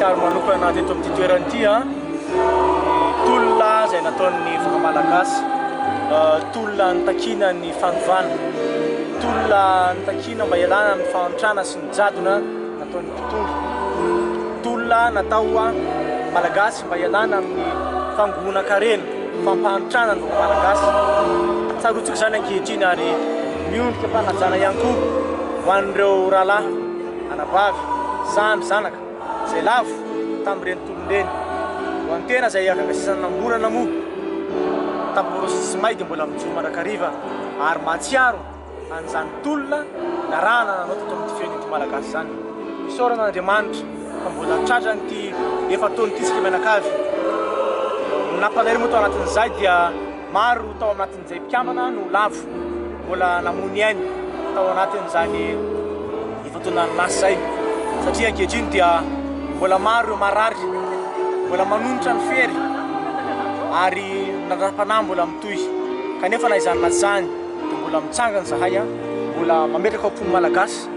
Nahatsiaro manokana teto amin'ity toerana ity ny tolona izay nataon'ny vahoaka malagasy, tolona nitakiana ny fanovana, tolona nitakiana mba hialana amin'ny fahantrana sy ny jadona nataon'ny mpitondra, tolona natao malagasy mba hialana amin'ny fangonan-karena, fampahantrana ny vahoaka malagasy. Tsaroantsika izany ankehitriny ary miondrika am-panajana ihany koa ho an'ireo rahalahy, anabavy, zandry, zanaka izay lavo tamin'ireny tolona ireny. Ho an'ny tena izay akangasisan'ny namborana moa, Taporosy sy May dia mbola mijoro mandrakariva ary mahatsiaro an'izany tolona narahana nanao teto amin'ity firenena ity Malagasy izany. Isaorana an'Andriamanitra fa mbola tratran'ity efa-taona ity isika mianakavy. Ny nampalahelo moa tao anatin'izay dia maro tao anatin'izay mpikambana no lavo, mbola namoy ny ainy tao anatin'izany efa-taona lasa izay satria ankehitriny dia mbola maro ireo marary, mbola manonitra ny fery ary ny ratram-panahy mbola mitohy kanefa na izany na tsy izany dia mbola mitsangana izahay, mbola mametraka ao am-pon'ny Malagasy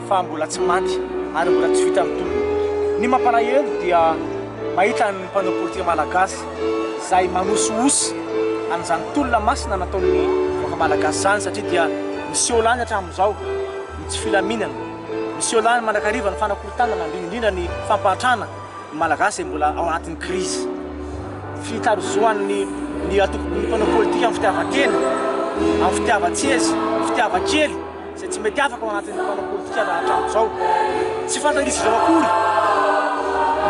fa mbola tsy maty ary mbola tsy vita ny tolona. Ny mampalahelo dia mahita ny mpanao politika malagasy izay manosihosy an'izany tolona masina nataon'ny vahoaka malagasy izany satria dia miseho lany hatramin'izao ny tsy filaminana, miseho lany mandrakariva ny fanakorontanana indrindra indrindra ny fampahantrana ny Malagasy izay mbola ao anatin'ny krizy. Fitarozoan'ny ny antoko ny mpanao politika amin'ny fitiavan-tena, amin'ny fitiavan-tseza, ny fitiavan-kely izay tsy mety afaka ao anatin'ny mpanao politika raha hatramin'izao. Tsy fantatr'izy ireo akory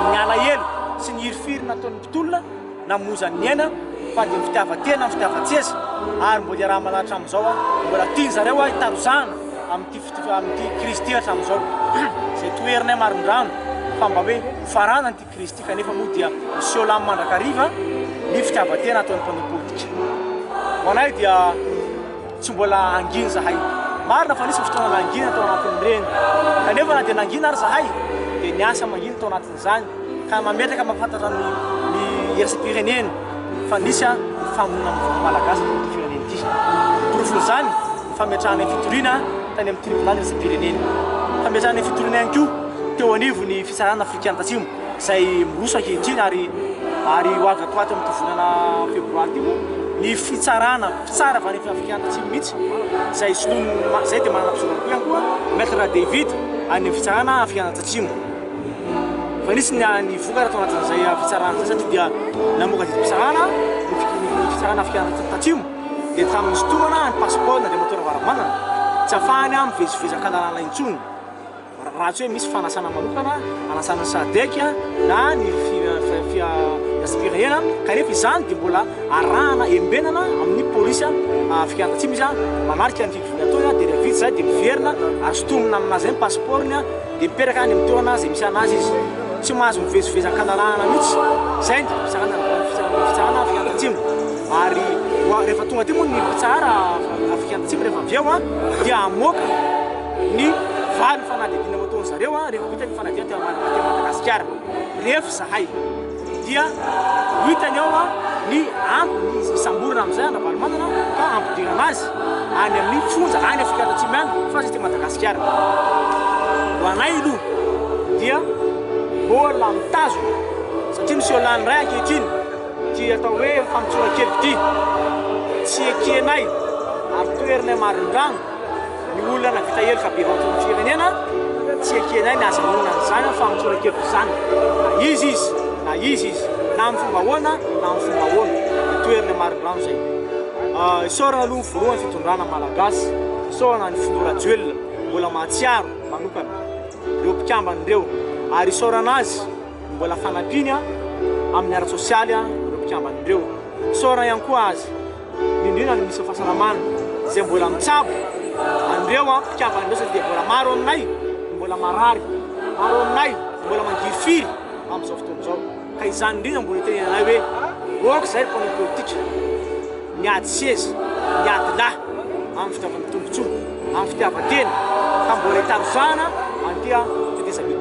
ny alahelo sy ny hirifiry nataon'ny mpitolona namoizany ny aina fa dia ny fitiavan-tena, ny fitiavan-tseza ary mbola iaraha-mahalala hatramin'izao mbola tian-zareo hitarozahana amin'ity amin'ity krizy ity hatramin'izao. Izay toherinay marindrano fa mba hoe hofaranana ity krizy ity kanefa moa dia miseho lany mandrakariva ny fitiavan-tena ataon'ny mpanao politika. Ho anay dia tsy mbola hangina izahay. Marina fa nisy ny fotoana nangina tao anatin'ireny kanefa na dia nangina ary izahay dia niasa mangina tao anatin'izany ka mametraka mampahafantatra ny ny iraisam-pirenena fa nisy ny famonoana ny vahoaka malagasy teto amin'ity firenena ity. Porofon'izany ny fametrahana ny fitoriana tany amin'ny tribonaly iraisam-pirenena. Fametrahana ny fitoriana ihany koa teo anivon'ny fitsarana afrikana tatsimo izay miroso ankehitriny ary ary ho avy ato ato amin'ity volana febroary ity moa ny fitsarana mpitsara avy any afrikana tatsimo mihitsy izay soloin'ny izay dia manana mpisolovava ihany koa maître David any amin'ny fitsarana afrikana tatsimo. Fa nisy ny ny vokatra tao anatin'izay fitsarana izay satria dia namoaka didim-pitsarana ny fitsarana afrikana tatsimo dia tamin'ny nisintomana ny passeport n'Andriamatoa Ravalomanana tsy afahany mivezivezy an-kalalahana intsony raha tsy hoe misy fanasana manokana anasan'ny SADC na ny fiasim-pirenena kanefa izany dia mbola arahana embenana amin'ny polisy afrikana tatsimo izy manarika ny fivoriana ataony dia rehefa vita izay dia miverina ary sintomina aminazy izay ny passeport-ny dia mipetraka any amin'ny toerana izay misy anazy izy. Tsy mahazo mivezivezy an-kalalahana mihitsy. Izay ny didim-pitsarana navoakan'ny fitsarana Afrikana Tatsimo. Ary rehefa tonga aty moa ny mpitsara Afrikana Tatsimo rehefa avy eo dia hamoaka ny valin'ny fanadihadiana nataon-dry zareo rehefa vita ny fanadihadiana aty Madagasikara. Rehefa izahay. dia ho hitany ao ny antony hisamborana amin'izay an-dRavalomanana ka hampidirana azy any amin'ny fonja any Afrika Tatsimo any fa tsy aty Madagasikara. Ho anay aloha dia mbola mitazona satria miseho lany iray ankehitriny ity atao hoe famotsoran-keloka ity. Tsy ekenay ary toherinay marindrano Ny olona nahavita heloka bevava teo amin'ny firenena, tsy ekenay ny azahoana an'izany famotsoran-keloka izany, na iza izy na iza izy, na amin'ny fomba ahoana na amin'ny fomba ahoana, dia toherina marindrano izay. Isaorana aloha ny voalohany fitondrana malagasy, isaorana ny filoha Rajoelina mbola mahatsiaro manokana ireo mpikambana ireo ary isaorana azy ny mbola fanampiany amin'ny ara-tsosialy ireo mpikambana ireo. Isaorana ihany koa azy indrindra ny minisitry ny fahasalamana izay mbola mitsabo an'ireo mpikambana ireo satria dia mbola maro aminay no mbola marary, maro aminay no mbola mangirifiry amin'izao fotoana izao. Ka izany indrindra mbola itenenanay hoe ok izay ry mpanao politika miady seza, miady lahy amin'ny fitiavana tombontsoa, amin'ny fitiavan-tena ka mbola hitarozahana an'ity tetezamita.